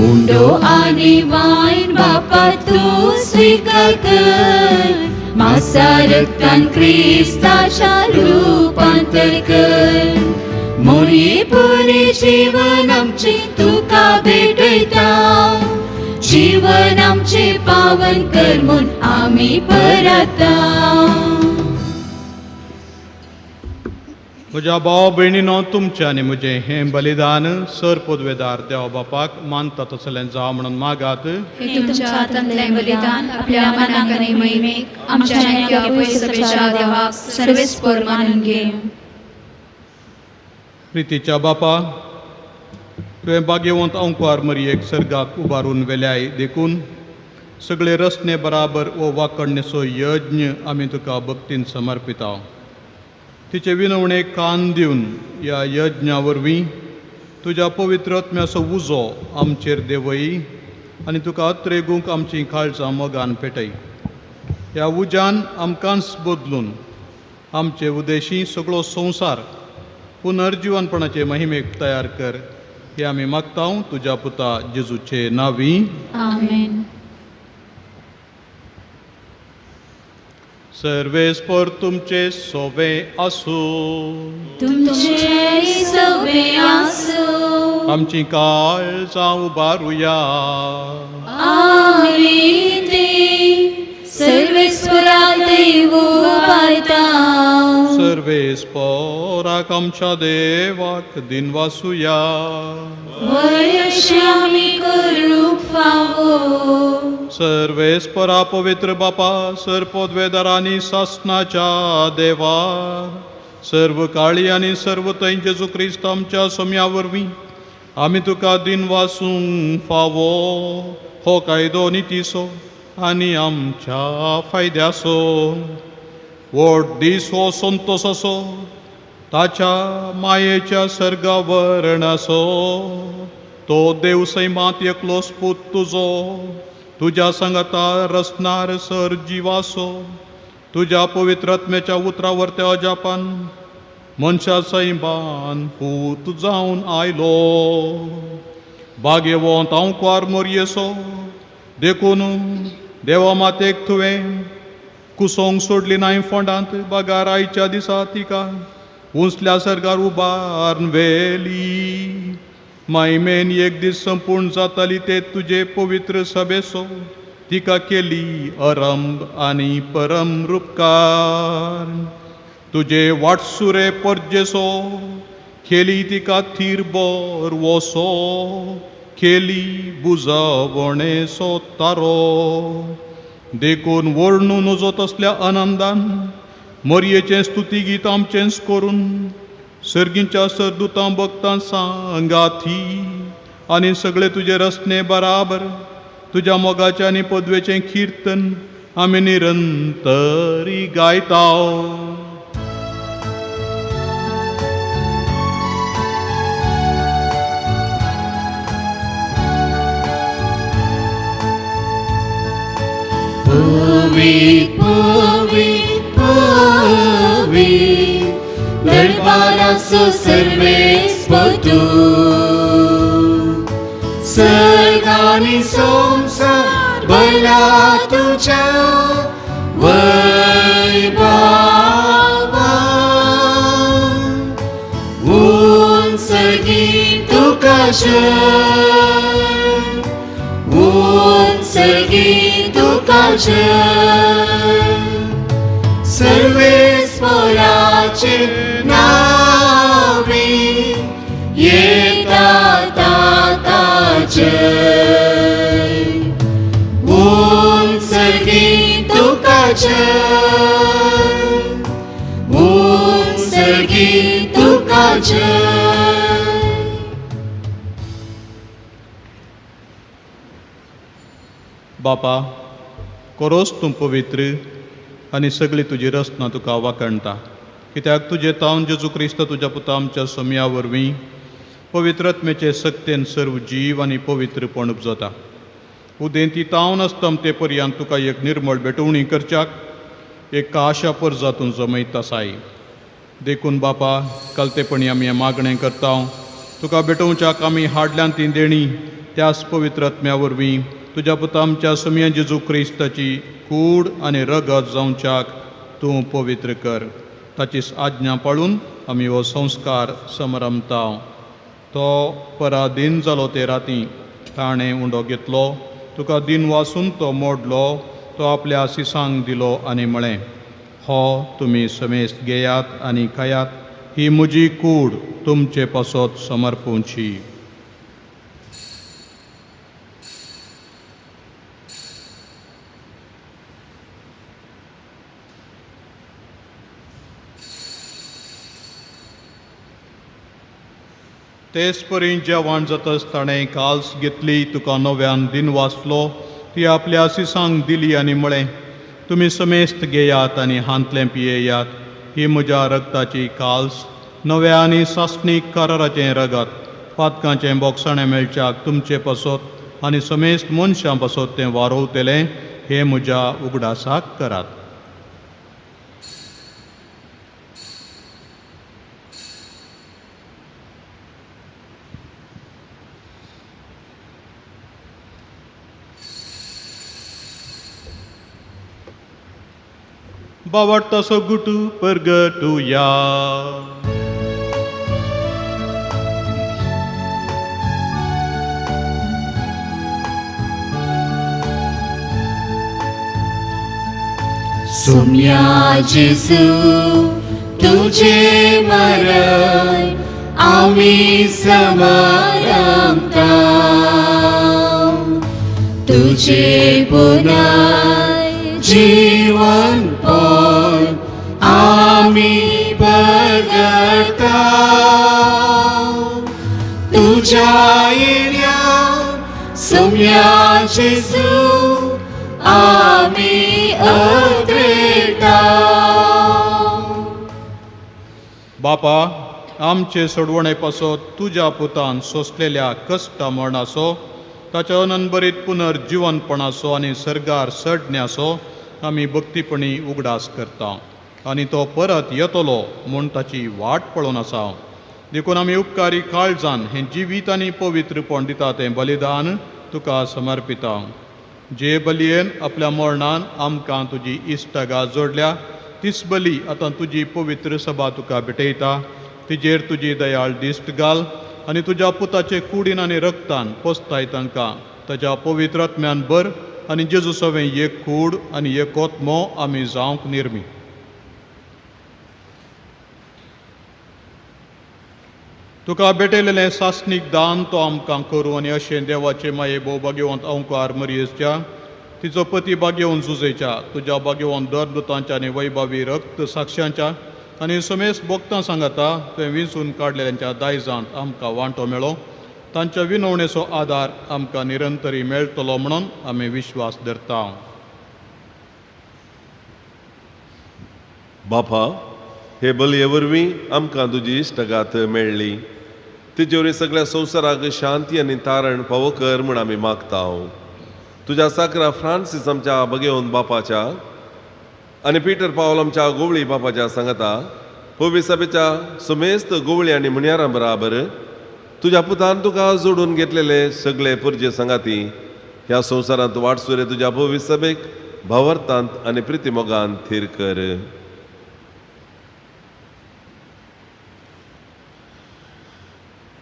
उंडो आनी वायन बापा तूं स्विकार कर मासा रक्तान क्रिस्ताच्या रुपांतर कर मोरये परी जीवन आमचें तुका भेटयता जीवन आमचें पावन कर म्हूण आमी पराता. म्हज्या भाव भयणीनो तुमचें आनी म्हजें हें बलिदान सर पदवेदार देवा बापाक मानता तसलें जावं म्हणून मागात. हे तुमच्या हातांतलें बलिदान आपल्या मनाक आनी महिमेक आमच्या आनी पयसपेच्या देवाक सर्वेस्पर मानून घे. प्रितीच्या बापा, तुवें भाग्यवंत अंकवार मरयेक सर्गाक उबारून वेल्याय देखून सगळे रसने बराबर वो वाकडणेचो यज्ञ आमी तुका भक्तीन समर्पिता. तिचे विनवणेक कान दिवन ह्या यज्ञा वरवीं तुज्या पवित्र आत्म्याचो उजो आमचेर देंवय आनी तुका अत्रेगूंक आमचीं काळजां मोगान पेटय. ह्या उज्यान आमकांच बदलून आमचे उदेशी सगळो संवसार पुनर्जिवनपणाचे महिमेक तयार कर हे आमी मागता तुज्या पुता जेजूचे नांवी. आमेन. सर्वेस्पर तुमचे सोवे आसूं. तुमचे सवे आसूं. आमची काळजां उबारुया. आमी ते सर्वेस्परा देव उबारता. सर्वेस्पराक आमच्या देवाक दिनवासुया. वयशी आमी करूंक फावो. सर्वेस्परा पवित्र बापा, सर पदवेदार आनी सासनाच्या देवा, सर्व काळी आनी सर्व थंय जेजू क्रिस्त आमच्या सोम्या वरवीं आमी तुका दिनवासूंक फावो. हो कायदो नितीचो आनी आमच्या फायद्याचो. व्हड दीस हो संतोसाचो, ताच्या मायेच्या सर्गावरणाचो. तो देव सैमांत एकलोच पूत तुजो, तुज्या सांगाता रसनार सर जिवासो, तुज्या पवित्र आत्म्याच्या उतरावर त्या अजापान मनशा सैमान पूत जावन आयलो. भाग्यवंत हांव मोरयेसो देखून देवा मातेक तुवें कुसोंक सोडली नाय फोंडांत बागार आयच्या दिसा तिका उंचल्या सर्गार उबारून व्हेली. मायमेन एक दीस संपूर्ण जाताली ते तुजे पवित्र सभेसो तिका केली अरंब आनी परम रुपकार. तुजे वाटसुरे परजेसो केली तिका थीर बोर वसो, केली बुजावणेसो तारो. देखून वर्णू नजो तसल्या आनंदान मोरयेचें स्तुती गीत आमचेंच करून सर्गींच्या सरदुतां भक्तां सांगाथी आनी सगळे तुजे रसने बराबर तुज्या मोगाचें आनी पदवेचें किर्तन आमी निरंतरी गायता. पवित्र पवित्र पवित्र तुका जय, उत्सर्गी तुका जय, सर्वेस्पराचे नावे येता ताता जय, उत्सर्गी तुका जय, उत्सर्गी तुका जय. बापा, कोरोस तूं पवित्र आनी सगळी तुजी रचना तुका वाखणटा, कित्याक तुजें तावन जेजू क्रिस्त तुज्या पुता आमच्या सोमया वरवीं पवित्रत्मेचे सक्तेन सर्व जीव आनी पवित्रपण उपजता. उदेंती तावन अस्तमते पर्यंत तुका एक निर्मळ भेटवणी करच्याक एक आशा परजातून जमयत आसाय. देखून बापा, कलतेपणी आमी हें मागणें करता, तुका भेटोवच्याक आमी हाडल्यान ती देणी त्याच पवित्रत्म्या वरवीं तुज्या पुता आमच्या सोमया जेजू क्रिस्ताची कूड आनी रगत जावच्याक तूं पवित्र कर. ताची आज्ञा पाळून आमी हो संस्कार समरमता. तो पराधीन जालो ते राती ताणें उंडो घेतलो, तुका दिन वासून तो मोडलो, तो आपल्या सिसांक दिलो आनी म्हळें, हो तुमी समेस्त घेयात आनी खायात, ही म्हजी कूड तुमचे पासत समर्पूंची. तेच परी जेवण जातच ताणें काल्स घेतली, तुका नव्यान दिन वाचलो, ती आपल्या सिसांक दिली आनी म्हळें, तुमी समेस्त घेयात आनी हांतलें पियेयात, ही म्हज्या रगताची काल्स, नव्या आनी सासणीक कराराचें रगत, पातकांचें बोगसाणें मेळच्याक तुमचे पासत आनी समेस्त मनशां पासत तें वारोवतलें, हें म्हज्या उगडासाक करात. बावडतासो गुटू परगटुया. सुम्या जेजू तुझे मरण आमी समारंभता, तुझे पुनर्जीवनपण आमी परगटा, तुझ्या येण्या सुम्या जेजू आमी अद्रेता. बापा, आमचे सोडवणे पासत तुज्या पुतान सोंसलेल्या कश्टा मरणाचो, ताच्या अनंतभरीत पुनर्जिवनपणाचो आनी सर्गार सडण्याचो आमी भक्तीपणी उगडास करता आनी तो परत येतलो म्हूण ताची वाट पळोवन आसा. देखून आमी उपकारी काळजान हें जिवीत आनी पवित्रपण दिता तें बलिदान तुका समर्पिता. जे बलयेन आपल्या मरणान आमकां तुजी इश्टागा जोडल्या, तीच बली आतां तुजी पवित्र सभा तुका भेटयता. तिजेर तुजी दयाळ दिश्ट घाल आनी तुज्या पुताचे कुडीन आनी रक्तान पोसताय तांकां ताच्या पवित्र आत्म्यान भर आनी जेजू सवें एक कूड आनी एक आत्मो आमी जावंक निर्मी. तुका भेटयलेलें सासणीक दान तो आमकां करूं आनी अशें देवाचे माये भोव भाग्यवंत अंकार मरियसच्या, तिचो पती भाग्यवंत जुजेच्या, तुज्या भाग्यवंत दरदुतांच्या आनी वैभावी रक्त साक्षांच्या आनी समेस भक्तां सांगाता तुवें विंचून काडलेल्यांच्या दायजांत आमकां वांटो मेळो. तांच्या विनवणेचो आदार आमकां निरंतरी मेळटलो म्हणून आमी विश्वास धरता. बापा, हे बलये वरवीं आमकां तुजी इश्टगात मेळ्ळी, तिजे वरवीं सगळ्या संवसाराक शांती आनी तारण फावो कर म्हूण आमी मागता. तुज्या साकरा फ्रांसीस आमच्या भगेवन बापाच्या आनी पिटर पावल आमच्या गोवळी बापाच्या सांगाता पवी सभेच्या सुमेस्त गोवळी आनी मुनयारां बराबर तुज्या पुतान तुका जोडून घेतलेले सगळे पुरजे सांगाती ह्या संवसारांत वाटसुरे तुज्या पवी सभेक भावार्थांत आनी प्रितीमोगान थीर कर.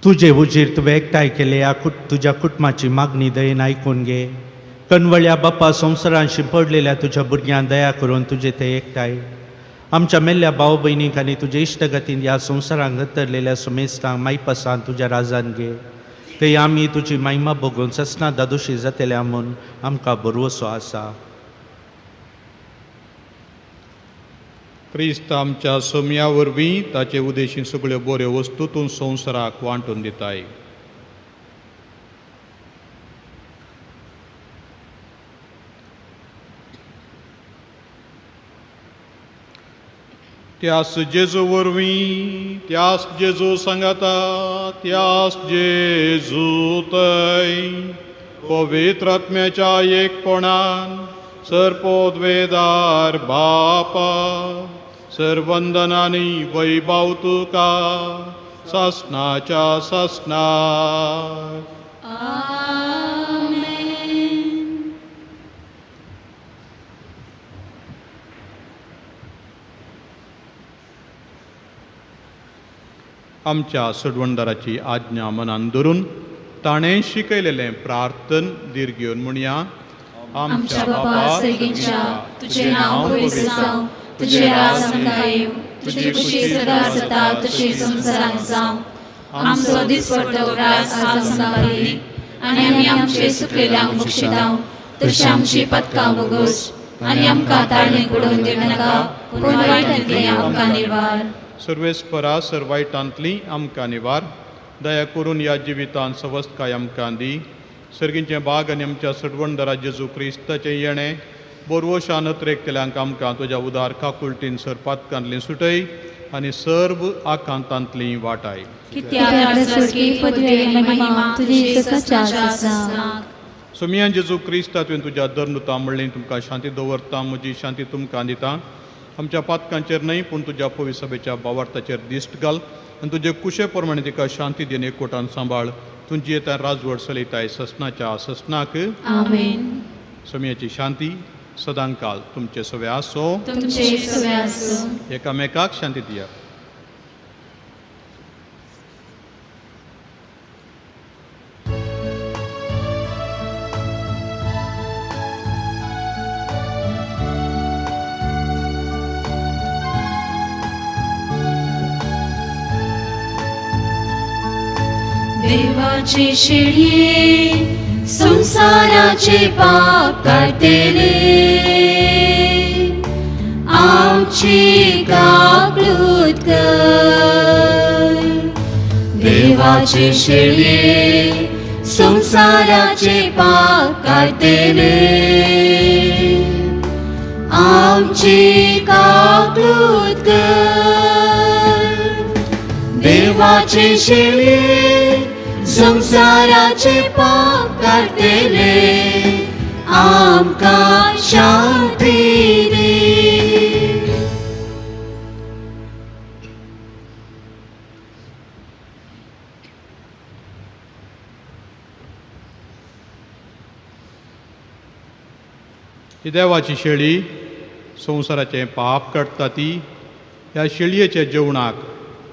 तुजे हुजीर तुवें एकठांय केले ह्या तुज्या कुटुंबाची मागणी दयेन आयकून घे. कनवळ्या बापा, संवसारान शिंपडलेल्या तुज्या भुरग्यांक दया करून तुजे ते एकठांय आमच्या मेल्ल्या भाव भयणीक आनी तुजे इश्टगतीन ह्या संवसारांत घतरलेल्या सुमेस्तांक मायपासान तुज्या राजान घे. ते आमी तुजी महिमा बघून ससना दादोशी जातल्या म्हूण आमकां भरवसो आसा. क्रिस्त आमच्या सोमया वरवीं ताचे उदेशी सगळ्यो बऱ्यो वस्तू तूं संवसाराक वांटून दिताय. त्यास जेजू वरवीं, त्यास जेजू सांगाता, त्यास जेजू तय पवित्र आत्म्याच्या एकपणान सर्पोद्वेदार बापा सर्वंदनानी वैभाव तुका सासनाच्या सासनाक. आमेन. आमच्या सोडवणदाराची आज्ञा मनान धरून ताणें शिकयलेलें प्रार्थन दीर्घ घेवन म्हणया. आमच्या बापा सर्गींच्या, तुजें नांव पवित्र जावं, तुजें राज आमकां येवं, तुजी खुशी सदां जाता तशी संवसारांत जावं. आमचो दिसपट्टो ग्रास आज आमकां दी आनी आमी आमचे सुकलेल्यांक बक्षितांव तशी आमची पदकां बोगोस आनी आमकां ताळणे उडोवन दिवं नाका, पूण वायटांतली आमकां निवार. सर्वेस्परा सर्वायटांतली आमकां निवार. दया करून ह्या जिवितांत सवस्तकाय आमकां दी. सर्गींचें बाग आनी आमच्या सडवणदारा जेजू क्रिस्ताचें येणें बोरवशान अत्रेकतल्यांक आमकां तुज्या उदार काकुळटीन सर पातकांतली सुटय आनी सर्व आकांतांतली वाटाय. कित्याक स्वर्गीय पदवी आनी महिमा तुजी सदांच्या सदां. सोमियान जेजू क्रिस्ता तुवें तुज्या दर्नुता म्हणलें तुमकां शांती दवरता, म्हजी शांती तुमकां दिता. आमच्या पातकांचेर न्हय पूण तुज्या पवित्र सभेच्या बावार्थाचेर दिश्ट घाल आनी तुजे कुशे प्रमाणे तिका शांती दिन एकवटान सांबाळ. तुजी येता राजवट चलयताय ससनाच्या ससनाक. आमेन. सोमियाची शांती सदांकाल तुमचे सवे आसो. तुमचे सवे आसूं. एकामेकाक शांती दिया. देवाचे शेळये संसाराचे पाप काडटेले, आमची काकळूत कर. देवाचे शेळये संसाराचे पाप काडटेले, आमची काकळूत कर. देवाचे शेळये संसाराचे पाप काडटेले, आमकां शांती दी. ही देवाची शेळी संवसाराचें पाप काडटा ती ह्या शेळयेच्या जेवणाक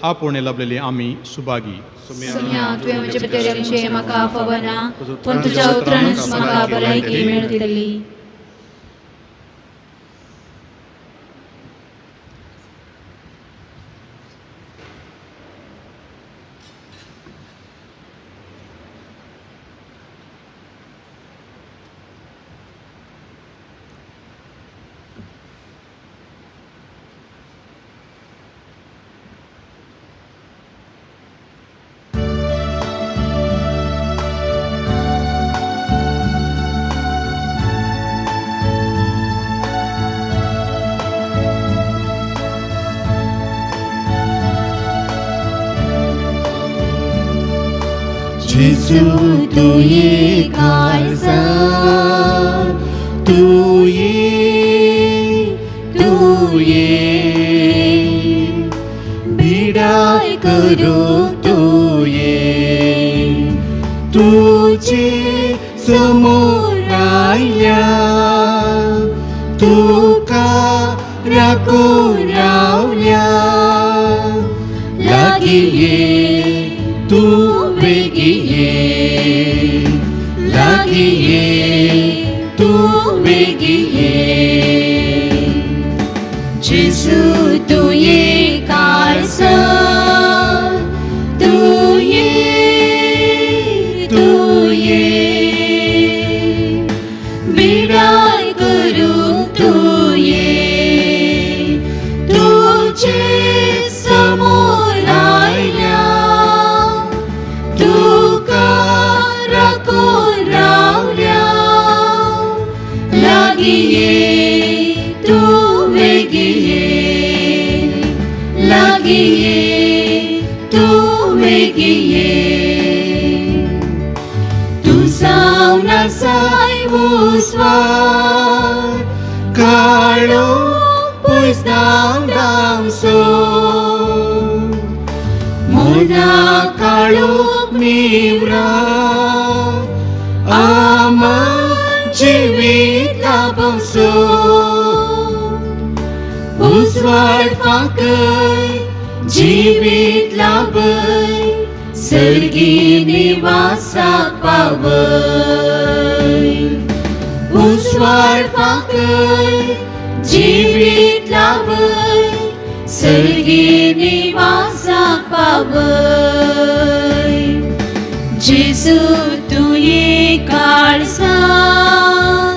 आपोवणें लाभलेली आमी सुभागी. सोम्या, तुवें म्हजे भितर येवचें म्हाका खबर ना, पूण तुज्या उतरानूच म्हाका भलायकी मेळटली. जेजू तुये काळजा, तुये तुये बिडाय करू तुये, तुझे समोर आयल्या तुका राखून रावल्या, लागीं ये तूं लागीं ये तूं वेगीं ये तूं जावन आसाय उजवाड काळो पयस धांव धांवसो मोना काळोख निवरा आमा जिवीत लाभसो उजवाड फांकय जिवीत लाभय सर्गी निवासाक पावय उजवाड फांकय जिवीत लाभय सर्गी निवासाक पावय जेजू तूं ये काळसान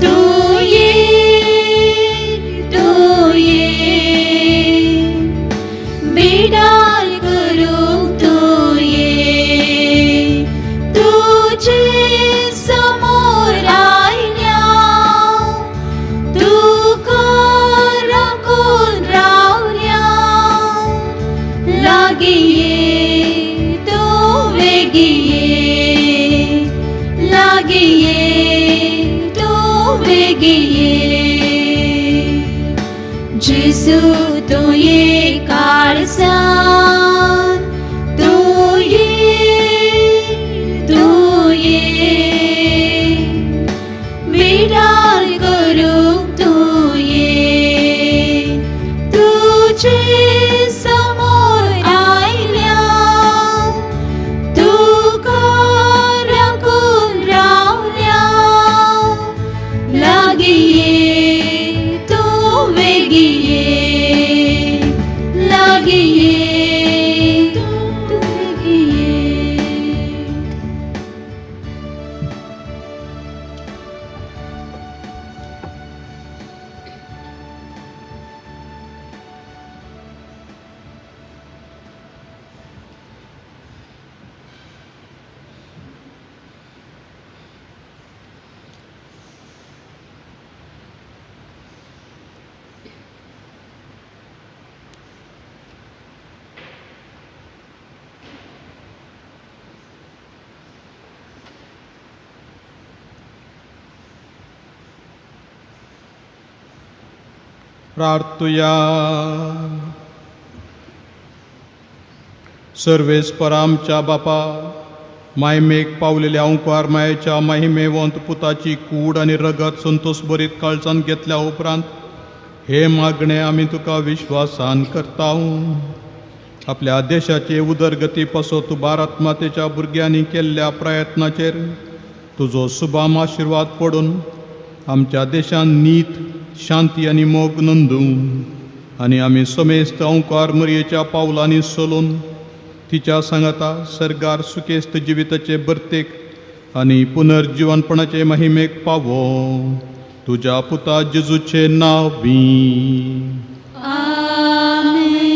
तूं ये तूं ये बेडार करूंक तूं ये तुजे समोर आयल्या तुका राखून रावल्या लागीं ये तूं वेगीं ये लागीं ये तूं वेगीं ये जेजू तूं ये काळसान तूं ये तूं ये विडार करूंक तूं ये तुजे समोर आयल्या तुका राखून रावल्या लागीं ये तूं वेगीं ये लागीं ये तूं वेगीं ये. प्रार्थुया. सर्वेस्पर आमच्या बापा, मायमेक पावलेल्या अंकुर मायेच्या महिमेवंत पुताची कूड आनी रगत संतोष भरीत काळजान घेतल्या उपरांत हे मागणे आमी तुका विश्वासान करता. आपल्या देशाचे उदरगती पासत भारत मातेच्या भुरग्यांनी केल्ल्या प्रयत्नाचेर तुजो सुबाम आशिर्वाद पडून आमच्या देशान नीत, शांती आनी मोग नोंदू आनी आमी समेस्त अंकार मरयेच्या पावलांनी चलून तिच्या सांगाता सर्गार सुखेस्त जिविताचे भरतेक आनी पुनर्जिवनपणाचे महिमेक पावो तुज्या पुता जेजूचे नांवी. आमेन.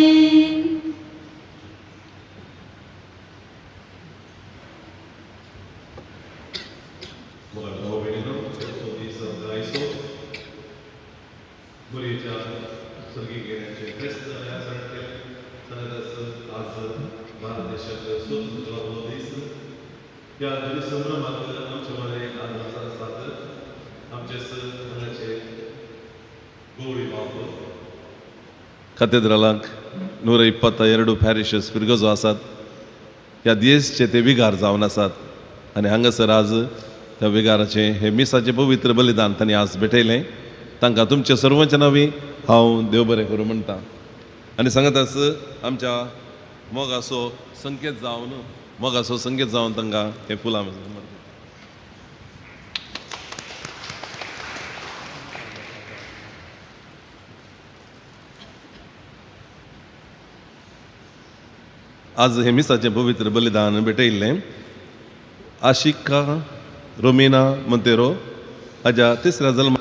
ह्या संभ्रमात आमचे मदें आज आसात आमचेच हांगाचे गौरी बाब. कातेद्रालाक 122 पॅरिशस फिरगजो आसात. ह्या देशचे ते विगार जावन आसात आनी हांगासर आज त्या विगाराचें हें मिसाचें पवित्र बलिदान तांणी आज भेटयलें. तांकां तुमच्या सर्वांच्या नांवी हांव देव बरें करूं म्हणटा आनी सांगत आस आमच्या मोगाचो संकेत जावन मोगाचो संकेत जावन तांकां हें फुलां. आज हें मिसाचें पवित्र बलिदान भेटयल्लें आशिका रोमिना मोंतेरो हाज्या तिसऱ्या जल्मा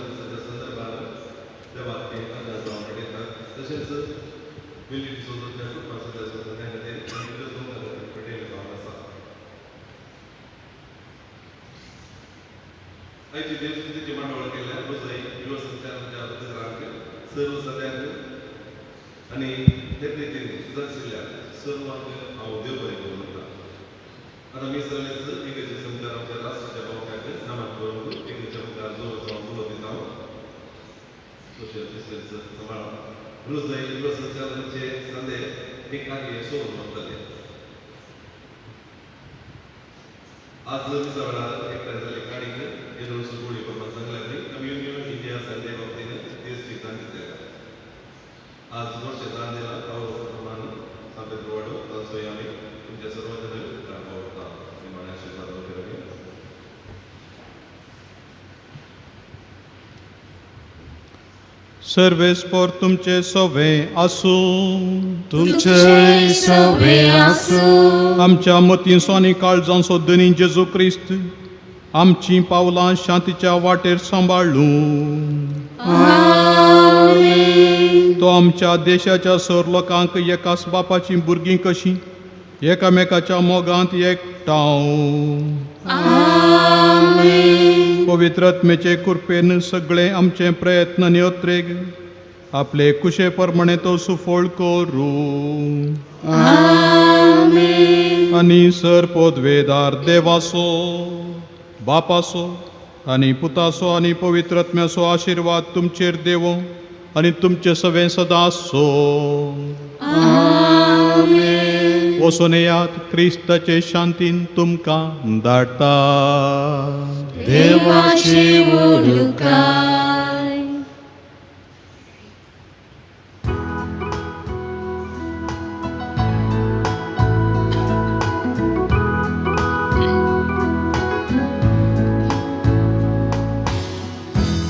आनी ते रितीन सुदारशिल्ल्या सर्वांक हांव देव बरें करूं म्हणटा. आतां मी सगळेच एकेचे मुखार आमच्या राष्ट्राच्या बावट्याक नमन करूंक एकेच्या मुखार जोर जावन उलो दिता. Social distance सांबाळा. गृह गृहसंचालनाचे संदे हे कार्य सोडून वतले. आज मिसा वेळार एकठांय जाल्ले काणीक येदोळसो गोळी बाबान सांगल्यानी कम्युनियन इंडिया संडे बाबतीन टी दान दितले. आज वर्ष दान दिला तावरो प्रमाण सांपेत्र वाडो तांचोय आमी तुमच्या सर्वांच्या उपकार पावता. निमाणे आशिर्वाद करूया. सर्वेस्पोर तुमचे सवे आसूं. तुमचे सवे आसूं. आमच्या मतींचो आनी काळजांचो धनी जेजू क्रिस्त आमचीं पावलां शांतीच्या वाटेर सांबाळूं. तो आमच्या देशाच्या सर लोकांक एकाच बापाचीं भुरगीं कशीं एकामेकाच्या मोगांत एकठांव. पवित्र आत्म्याचे कृपेन सगळे आमचे प्रयत्न आनी अत्रेग आपले कुशे प्रमाणे तो सुफळ करूं. आनी सर पदवेदार देवाचो बापाचो आनी पुताचो आनी पवित्र आत्म्याचो आशिर्वाद तुमचेर देवो आनी तुमचे सवें सदां आसो. वचून येयात क्रिस्ताचे शांतीन तुमकां धाडटा. देवाची उडकाय.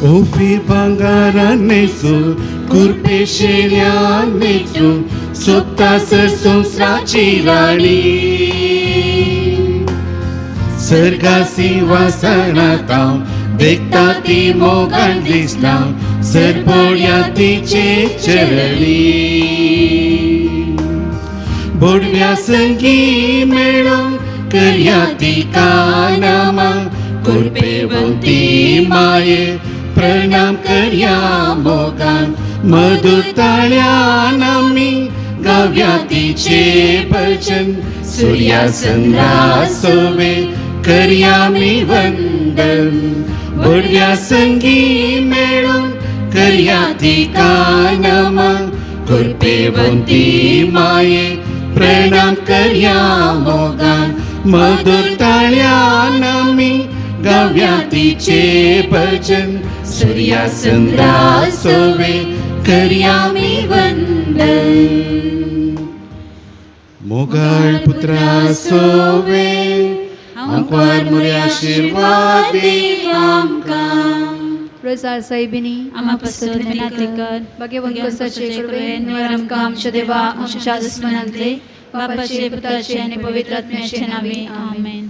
ओफी भांगारानेचो कुरपे शेल्यानेचो सोबता सर संवसाराची राणी सर्गासी वासनात देखता ती मोगान दिसता सरपोड्या तिचे चरणी बोडव्या संगी मेळून करया ती कानामा कुरपेवंती माये प्रणाम करया मोगान मधुर ताळ्यान आमी गाव्या तिचे भजन सूर्या संद्रा सोवे करया मी वंदन बोडव्या संगी मेळून करया ती कानमा कुरपेवंती माये प्रणाम करया मोगान मधुर ताळ्यान आमी गाव्या तिचे भजन सूर्या संद्रा सोवे करया मी वंदन. मोगाळ पुत्रा सोवे आंकवार मुरे आशिर्वाद दी आमकां. रोजार साहेबिनी आमा पासत विनंती कर. भाग्यवंत कसाचे कृपेन निवार आमकां आमच्या देवा आमच्या दुस्मनांतले बापाचे पुताचे आनी पवित्र आत्म्याचे नावे. आमेन.